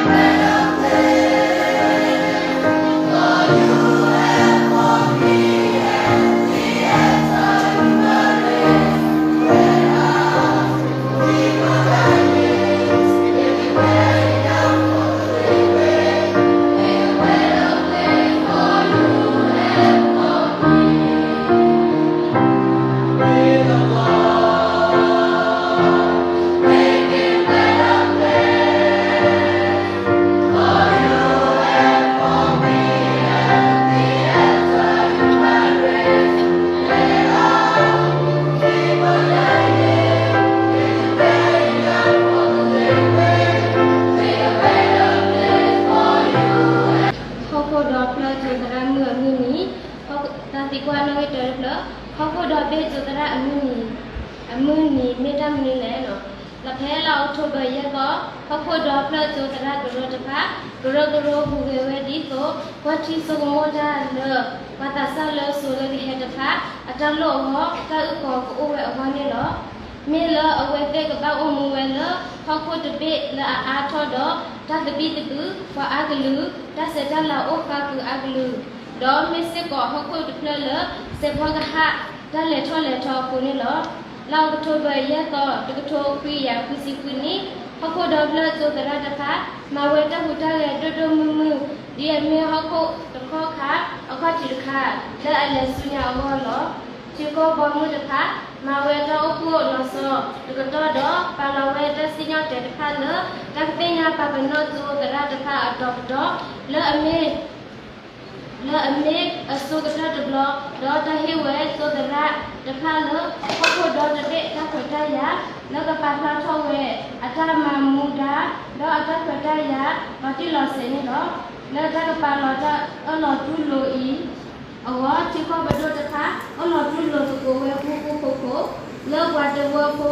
ဟီၣ်ခိၣ်ဒီဖျၢၣ်ကၠိသရၣ်မုၣ်အမုၢ်နံၤ, တၢ်သံကွၢ်နီၣ်ဂံၢ်တၢတဖျၢၣ်, ဟီၣ်ခိၣ်ဒီဘ့ၣ်ကၠိသရၣ်အမုၢ်နံၤ, အမုၢ်နံၤမ့ၢ်တၢ်မနုၤလဲၣ်နီၤ. လီၤဖဲလါအီးကထိဘၢၣ်ယဲၢ်သီ, ဟီၣ်ခိၣ်ဒီဖျၢၣ်ကၠိသရၣ်ကရၢတဖၣ်, ကရၢကရိဟူးဂဲၤဝဲဒ်သိး ကွၢ်ထံဆိကမိၣ်တၢ်လၢ ပှၤသးစၢ်လၢစိၤလၢကဟဲတဖၣ် အတၢ်လိၣ်အဂီၢ် တၢ်အုၣ်ကီၤကအိၣ်ဝဲအဂီၢ်န့ၣ်လီၤ. မ့ၢ်လၢအဝဲသ့ၣ်ကဘၣ်အိၣ်မူဝဲလၢ ဟီၣ်ခိၣ်တဘ့ၣ်လၢအအါထီၣ်ဒီး တၢ်သဘံၣ်သဘုၣ် ပှၤအါကလုာ်, တၢ်ဆဲးတၢ်လၤအိၣ်ဃါကုာ်အါကလုာ်, ဒီးမ့ၢ်စ့ၢ်ကီးဟီၣ်ခိၣ်တဖျၢၣ်လၢ စဲးဖီကဟၣ် တၢ်လဲၤထီၣ်လဲၤထီအဃိန့ၣ်လီၤ. လါအီးကထိဘၢၣ်ယဲၢ်သီ တကထိခွံကယၤခွံဆံခွံနံၣ်, ဟီၣ်ခိၣ်ဒီဖျၢၣ်ကၠိသရၣ်တဖၣ် မၤဝဲတၢ်ဟူးတၢ်ဂဲၤဒိၣ်ဒိၣ်မုၢ်မုၢ် ဒ်အမ့ၢ်ဟီၣ်ခိၣ်တခီခါ အခီၣ်ထံးတခါ လၢအလဲၤဆူညါအဂီၢ်လီၤ. ထံကီၢ်ဘီမုၢ်တဖၣ် မၤဝဲတၢ်အိၣ်ဖှိၣ်လီၤဆီတကတီၢ်ဒီး ပာ်လီၤဝဲတၢ်စံၣ်ညီၣ်တဲာ်တဖၣ်လၢ တၢ်ကသ့ၣ်ညါပာ်ပနီၣ်ကၠိသရၣ်တဖၣ်အတီၤကတီၢ် လၢအမ့ၢ် လၢအမ့ၢ်အဆိကတၢၢ်တဘျီ ဒီးတၢ်ဟ့ၣ်ဝဲကၠိသရၣ်တဖၣ်လၢ ဟီၣ်ခိၣ်ဒီတဘ့ၣ်တၢ်ခွဲးတၢ်ယာ် လၢကပာ်ဖျါထီၣ်ဝဲ အတၢ်မၤမူဒါ ဒီးအတၢ်ခွဲးတၢ်ယာ် လီၤတံၢ်လီၤဆဲးန့ၣ်လီၤ. လၢတၢ်ကပာ်လီၤတၢ်အၢၣ်လီၤတူၢ်လိာ်အံၤ အဂီၢ် ထံကီၢ်ပဒိၣ်တဖၣ် အၢၣ်လီၤတူၢ်လိာ်သကိးဝဲဃူဃူဖိးဖိး လၢပှၤတဝၢဖိ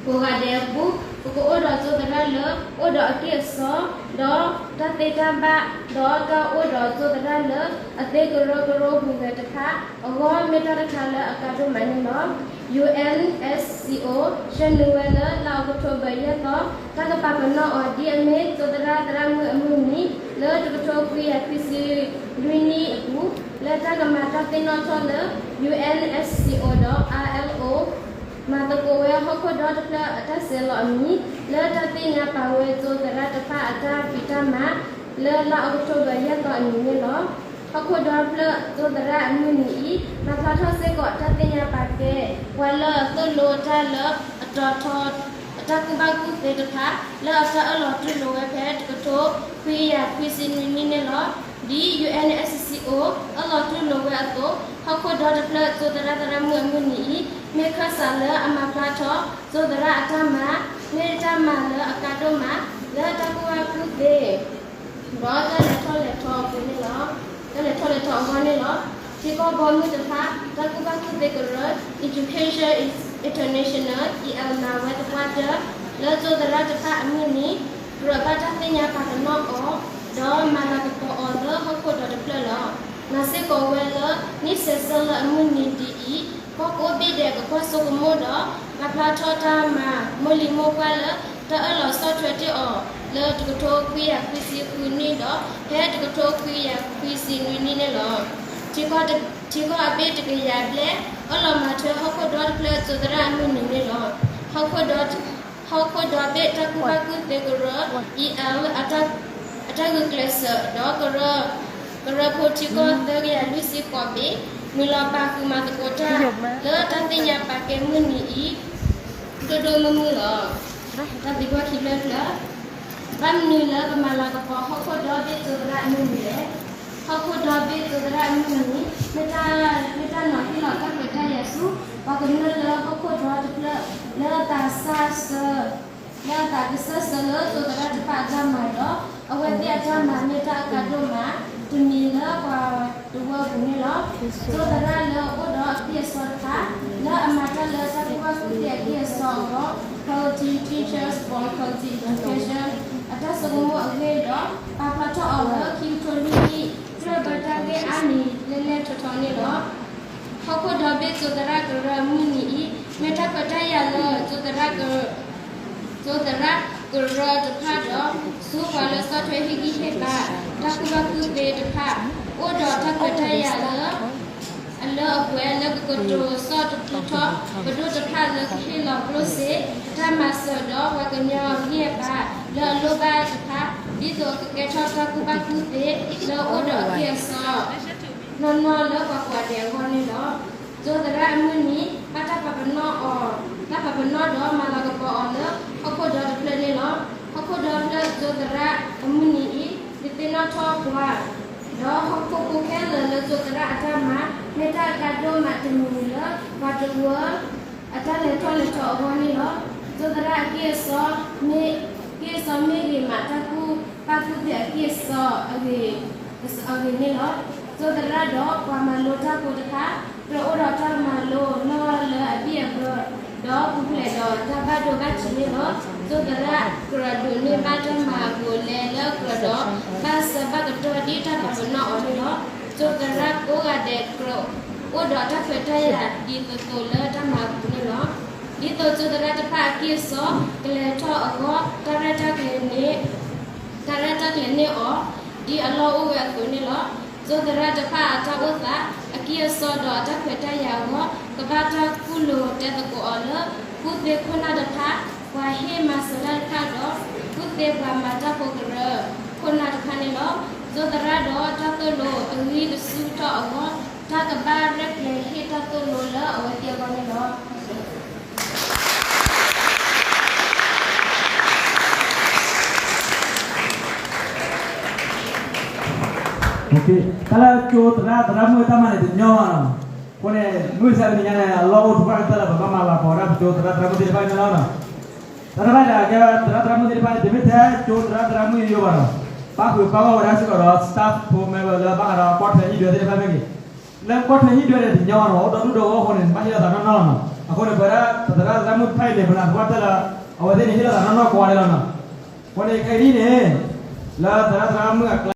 ကိးဂၤဒဲးအပူၤ ပကအိၣ်ဒီးကၠိသရၣ်လၢ အိၣ်ဒီးအက့ၢ်အစီ ဒီးတၢ်သ့တၢ်ဘၣ် ဒီးတၢ်အိၣ်ဒီးကၠိသရၣ်လၢ အသ့ကရၢကရိဟူးဂဲၤတဖၣ် အဂီၢ်မ့ၢ်တၢ်တခါလၢအကါဒိၣ်မးန့ၣ်လီၤ. UNSCO ဆှၢနုာ်ဝဲလၢ လါအီးကထိဘၢၣ်ယဲၢ်သီ တၢ်ကပာ်ပနီၣ်အီၤဒ်အမ့ၢ်ကၠိသရၣ်သရၣ်မုၣ်အမုၢ်နံၤ လၢတကထိခွံကယၤခွံဆံလွံၢ်နံၣ်အပူၤ လၢတၢ်ကမၤတၢ်သ့ၣ်နီၣ်ထီၣ်လၢ UNSCO ဒီး ILO မၤသကိးဝဲဟီၣ်ခိၣ်ဒီတဖျၢၣ်အတၢ်ဆဲးလီၤအမံၤ လၢတၢ်သ့ၣ်ညါပာ်ဝဲကၠိသရၣ်တဖၣ်အတၢ်ဖံးတၢ်မၤ လၢလါအီးကထိဘၢၣ်ယဲၢ်သီအနံၤန့ၣ်လီၤ. ဟီၣ်ခိၣ်ဒီဖျၢၣ်ကၠိသရၣ်အမုၢ်နံၤအံၤ မၤဖျါထီၣ်စ့ၢ်ကီးတၢ်သ့ၣ်ညါပာ်ကဲ ပှၤလၢအသိၣ်လိတၢ်လၢအတီၤထီ အတၢ်ကူၣ်ဘၣ်ကူၣ်သ့တဖၣ် လၢအတၢ်အၢၣ်လီၤတူၢ်လိာ်ဝဲဖဲတကထိခွံကယၤခွံဆံနွံနံၣ်န့ၣ်လီၤ. ဒ် UNSCO အၢၣ်လီၤတူၢ်လိာ်ဝဲအသိး ဟီၣ်ခိၣ်ဒီတဖျၢၣ်ကၠိသရၣ်သရၣ်မုၣ်အမုၢ်နံၤအံၤ မ့ၢ်ခၢၣ်စးလၢအမၤဖျါထီၣ်ကၠိသရၣ်အတၢ်မၤ မ့ၢ်တၢ်မၤလၢအကါဒိၣ်မး လၢတၢ်ကူၣ်ဘၣ်ကူၣ်သ့ ဒီးတၢ်လဲၤထီၣ်လဲၤထီအပူၤန့ၣ်လီၤ. တၢ်လဲၤထီၣ်လဲၤထီအဂီၢ်န့ၣ်လီၤ. ထံကီၢ်ဘီမုၢ်တဖၣ် တၢ်ကူၣ်ဘၣ်ကူၣ်သ့ကရၢ Education International အံၤ မၤဝဲသပှၢ်တၢၢ် လၢကၠိသရၣ်တဖၣ်အမုၢ်နံၤ ကြၢးဘၣ်တၢ်သ့ၣ်ညါပာ်ပနီၣ်အီၤ ဒီးမၤလၤကပီၤအီၤလၢဟီၣ်ခိၣ်ဒီတဖျၢၣ်လီၤ. မၤစ့ၢ်ကီးဝဲလၢ နံၣ်ဆဲးဆၢလၢအမုၢ်နံၤဒ်အံၤ ကီၢ်ကိးဘ့ၣ်ဒဲးကကွၢ်ဆိကမိၣ်ဒီး ပာ်ဖျါထီၣ်တၢ်မၤ မိၢ်လံၤမိၢ်ပှၢ်လၢ တၢ်အၢၣ်လီၤဆီၣ်ထွဲတ့ၢ်အီၤ လၢတကထိခွံကယၤခွံဆံဃုနံၣ်ဒီး ဖဲတကထိခွံကယၤခွံဆံနွံနံၣ်န့ၣ်လီၤ. ထံကီၢ်အဘ့ၣ်တကယၤဘျဲၣ် အၢၣ်လီၤမၤထွဲဟီၣ်ခိၣ်ဒီတဖျၢၣ်ကၠိသရၣ်အမုၢ်နံၤန့ၣ်လီၤ. ဟီၣ်ခိၣ်ဒီ ဟီၣ်ခိၣ်ဒီဘ့ၣ်တၢ်ကူၣ်ဘၣ်ကူၣ်သ့ကရၢ အံၤ အတၢ်ဂုာ်ကျဲးစၢးဒီး ကရၢဖိထံကီၢ်သၢကယၤလွံၢ်ဆံဃိးဘ့ၣ် မုၢ်လီၤပာ်ဃုာ်မၤသကိးတၢ် လၢတၢ်သ့ၣ်ညါပာ်ကဲမုၢ်နံၤအံၤ ဒိၣ်ဒိၣ်မုၢ်မုၢ်လီၤ. တၢ်သံကွၢ်ခံဖျၢၣ်တဖျၢၣ်, ဘၣ်မနုၤလၢပမၤလၤကပီၤဟီၣ်ခိၣ်ဒီဘ့ၣ်ကၠိသရၣ်အမုၢ်နံၤလဲၣ်. ဟီၣ်ခိၣ်ဒီဘ့ၣ်ကၠိသရၣ်အမုၢ်နံၤ မ့ၢ်တၢ် မ့ၢ်တၢ်နီၤဟ့ၣ်လီၤတၢ်ခွဲးတၢ်ယာ်ဆူ ပှၤကမျၢၢ်လၢဟီၣ်ခိၣ်ဒီတဖျၢၣ် လၢအသးစၢ်ဆၢ လၢအသးကစၢ်ဆၢလၢကၠိသရၣ်တဖၣ်အတၢ်မၤဒီး အဝဲသ့ၣ်အတၢ်မၤမ့ၢ်တၢ်အကါဒိၣ်မး တမံၤလၢပှၤတဝၢပူၤန့ၣ်လီၤ. ကၠိသရၣ်လၢအအိၣ်ဒီးအက့ၢ်အစီတဖၣ် လၢအမၤတၢ်လၢတၢ်ကူၣ်ဘၣ်ကူၣ်သ့အက့ၢ်အစီအဂီၢ် Quality Teachers for Quality Education အတၢ်ဆိကမိၣ်အဂ့ၢ်ဒီး ပာ်ဖျါထီၣ်အီၤလၢခံကထိလွံၢ်နံၣ် ကြၢးဘၢတၢ်ဂ့ၢ်အါမံၤလဲၢ်လဲၢ်ထီထီန့ၣ်လီၤ. ဟီၣ်ခိၣ်ဒီဘ့ၣ်ကၠိသရၣ်ကရၢအမုၢ်နံၤအံၤ မ့ၢ်တၢ်ခွဲးတၢ်ယာ်လၢ ကၠိသရၣ်ကရၢတဖၣ်ဒီး ကဆီၣ်ထွဲဟ့ၣ်ဂံၢ်ဟ့ၣ်ဘါ တၢ်ကူၣ်ဘၣ်ကူၣ်သ့တဖၣ် အိၣ်ဒီးတၢ်ခွဲးတၢ်ယာ်လၢ အလၢအပှဲၤလၢကကတိၤဆီၣ်တဖုထီၣ် ပဒိၣ်တဖၣ်လၢကဟ့ၣ်လီၤကျိၣ်စ့ တၢ်မၤစၢၤဒီးပှၤကညီအဂံၢ်အဘါလၢအလိၣ်ဘၣ်တဖၣ် ဒ်သိးကကဲထီၣ်တၢ်ကူၣ်ဘၣ်ကူၣ်သ့လၢအအိၣ်ဒီးအကံၢ်အစီ နီၢ်နီၢ်လၢပှၤကိးဂၤဒဲးအဂီၢ်န့ၣ်လီၤ. ကၠိသရၣ်အမုၢ်နံၤ ဘၣ်တၢ်ပာ်ပနီၣ်အီၤ, တၢ်ပာ်ပနီၣ်ဒီးမၤလၤကပီၤအီၤလၢ ဟီၣ်ခိၣ်ဒီတဖျၢၣ်န့ၣ်လီၤ. ဟီၣ်ခိၣ်ဒီဖျၢၣ်ကၠိသရၣ်အမုၢ်နံၤအံၤ ဒုးသ့ၣ်နီၣ်ထီၣ်ပှၤ ဒီးဟီၣ်ခိၣ်ဖိခဲလၢာ်လၢကၠိသရၣ်အတၢ်မၤ မ့ၢ်တၢ်အကါဒိၣ်မးတမံၤလၢ ပှၤတဝၢ အတၢ်လဲၤထီၣ်လဲၤထီအဂီၢ်န့ၣ်လီၤ. ကၠိသရၣ်အကံၢ်အစီ မ့ၢ်ကံၢ်အစီမ့ၢ်ဂ့ၤမး တၢ်ကူၣ်ဘၣ်ကူၣ်သ့အကံၢ်အစီအဂ့ၤန့ၣ်လီၤ. ကၠိသရၣ်ဒီးပှၤမၤလိတၢ်ဖိတဖၣ် ကြၢးအိၣ်ဒီးတၢ်မၤလိနီၢ်လၢအဘံၣ်အဘၢ ဒီးပူၤဖျဲးဒီးတၢ်ဘၣ်ဒိဘၣ်ထံးန့ၣ်လီၤ. ကၠိသရၣ်ကြၢးဒိးန့ၢ်ဘၣ်တၢ်မၤအပူၤအလဲလၢအကြၢးဒီး ဘၣ်ဆၢဘၣ်ကတီၢ်ဒ်တၢ်ပာ်ပနီၣ်အီၤန့ၣ်လီၤ. ကၠိသရၣ်ကိးဂၤဒဲးကြၢး အိၣ်ဒီးတၢ်ခွဲးတၢ်ယာ်ဒ်သိးသိးလၢတၢ်မၤအပူၤန့ၣ်လီၤ. ဒ်သိးကၠိသရၣ်တဖၣ်အကံၢ်အစီ ကလဲၤထီၣ်အဂီၢ် တၢ်ရဲၣ်တၢ်ကျဲၤန့ၣ် တၢ်ရဲၣ်တၢ်ကျဲၤန့ၢ်အီၤ ဒ်အလီၢ်အိၣ်ဝဲအသိးန့ၣ်လီၤ. ကၠိသရၣ်တဖၣ်အတၢ်အိၣ်သး အကံၢ်အစီဒီးအတၢ်ခွဲးတၢ်ယာ်အဂီၢ် ကဘၣ်တၢ်ကူၣ်လိာ်တဲသကိးအီၤလၢ ကူၣ်သ့ခိၣ်နၢ်တဖၣ် ပှၤဟ့ၣ်မၤစၢၤတၢ်တဖၣ်ဒီး ကူၣ်သ့ပှၤမၤတၢ်ဖိကရၢ ခိၣ်နၢ်တဖၣ်န့ၣ်လီၤ. ကၠိသရၣ်ဒီးတၢ်သိၣ်လိအဂံၢ်တဆူထီၣ်အဂီၢ် တၢ်ကဘၣ်ရဲၣ်ကျဲၤဟ့ၣ်တၢ်သိၣ်လိလၢအဝဲသ့ၣ်အဂီၢ်န့ၣ်လီၤ. တၢ်လၢကၠိသရၣ်သရၣ်မုၣ်တၢ်မၤန့ၣ်တညီဘၣ်နီၤ. အဃိန့ၣ် မုၢ်ဆါတနံၤညါန့ၣ် အလီၢ်အိၣ်ထူၣ်ဘၣ်ကတၢၢ်လၢပဘၣ်မၤလၤကပီၤဝဲဒၣ်ပကၠိသရၣ်သရၣ်မုၣ်သ့ၣ်တဖၣ်န့ၣ်လီၤ. တၢ်တဖၣ်န့ၣ် ကဲသရၣ်သရၣ်မုၣ်သ့ၣ်တဖၣ်န့ၣ် တမ့ၢ်ထဲကၠိသရၣ်သရၣ်မုၣ်ယိယိဘၣ်နီၤ. ဘၣ်ဃုာ်ဘၣ်ဂီၢ်ဝဲဒၣ်စ့ၢ်ကီးဒီး staff ဖိမ့ၢ်ဝဲလၢဘၣ်ဃးဒီးကွၢ်ထွဲဟံၣ်ဒွဲသ့ၣ်တဖၣ်မ့ၢ်ဂ့ၤ, လၢကွၢ်ထွဲဟံၣ်ဒွဲန့ၣ်တညီဘၣ်နီၤ အိၣ်ဒီဒူၣ်ဒီဂီၢ်အဃိန့ၣ် ဘၣ်ဟ့ၣ်လီၤသးနီၢ်နီၢ်လီၤနီၤ. အဃိန့ၣ် ပဝဲဒၣ်သရၣ်သရၣ်မုၣ်တဖၣ်အံၤန့ၣ် ပနာ်သပှၢ်တၢၢ်လၢ အဝဲသ့ၣ်န့ၣ်ဟ့ၣ်လီၤသးနီၢ်နီၢ်ကိးဂၤဒဲးလီၤနီၤ. အဃိန့ၣ် ခဲအံၤဒ်န့ၣ် လၢသရၣ်သရၣ်မုၣ်အကျါ